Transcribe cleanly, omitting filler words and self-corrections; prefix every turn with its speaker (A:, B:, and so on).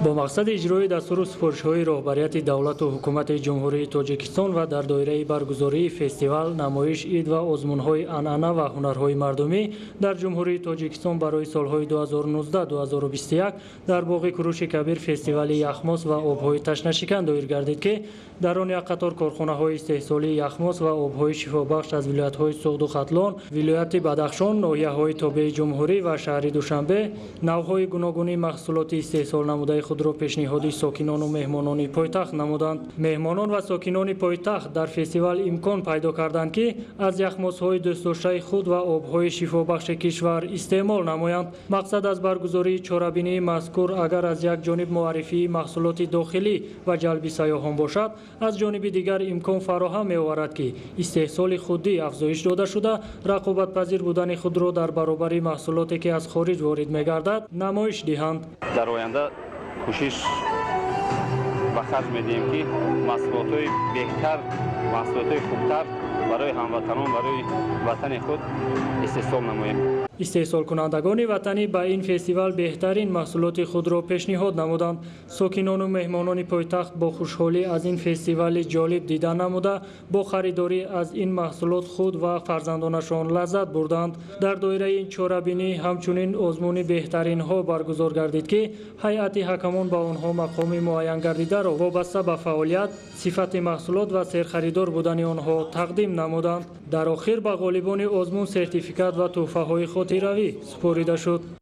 A: Бо мақсади иҷрои дастуру супоришҳои роҳбарияти давлату ҳукумати Ҷумҳурии Тоҷикистон ва дар доираи баргузории фестивал, намоиш, ид ва озмунҳои анъана ва ҳунарҳои мардумӣ дар Ҷумҳурии Тоҷикистон барои солҳои 2019-2021 дар боғи Куруши Кабир фестивали яхмос ва обҳои ташнашикан доир гардид, ки дар он як қатор корхонаҳои истеҳсолии яхмос ва обҳои шифобахш аз вилоятҳои Суғду Хатлон, вилояти Бадахшон, ноҳияҳои тобеи ҷумҳурӣ ва шаҳри Душанбе навъҳои гуногуни маҳсулоти истеҳсол намудаи худро пешниҳоди сокинону меҳмонони пойтахт намуданд. Меҳмонон ва сокинони пойтахт дар фестивал имкон пайдо карданд, ки аз яхмосҳои дӯстдоштаи худ ва обҳои шифобахши кишвар истеъмол намоянд. Мақсад аз баргузории чорабинии мазкур агар аз як ҷониб муаррифии маҳсулоти дохилӣ ва ҷалби сайёҳон бошад, аз ҷониби дигар имкон фароҳам меоварад, ки истеҳсоли худӣ афзоиш дода шуда, рақобатпазир будани худро дар баробари маҳсулоте, ки аз хориҷ ворид мегардад, намоиш диҳанд.
B: Дар оянда кӯшиш ба харҷ медиҳем, ки маҳсулотҳои беҳтар, маҳсулотҳои хубтар барои ҳамватанон, барои ватани худ истеҳсол намоем.
A: Истеҳсолкунандагони ватанӣ ба ин фестивал беҳтарин маҳсулоти худро пешниҳод намуданд. Сокинону меҳмонони пойтахт бо хушҳолӣ аз ин фестивали ҷолиб дида намуда, бо харидорӣ аз ин маҳсулот худ ва фарзандонашон лаззат бурданд. Дар доираи ин чорабинӣ ҳамчунин озмуни беҳтаринҳо баргузор гардид, ки ҳайати ҳакамон ба онҳо мақоми муайянгардидаро вобаста ба фаъолият, сифати маҳсулот ва серхаридор будани онҳо тақдим намуданд. Дар охир ба ғолибони озмун сертификат ва тӯҳфаҳои хотиравӣ супорида шуд.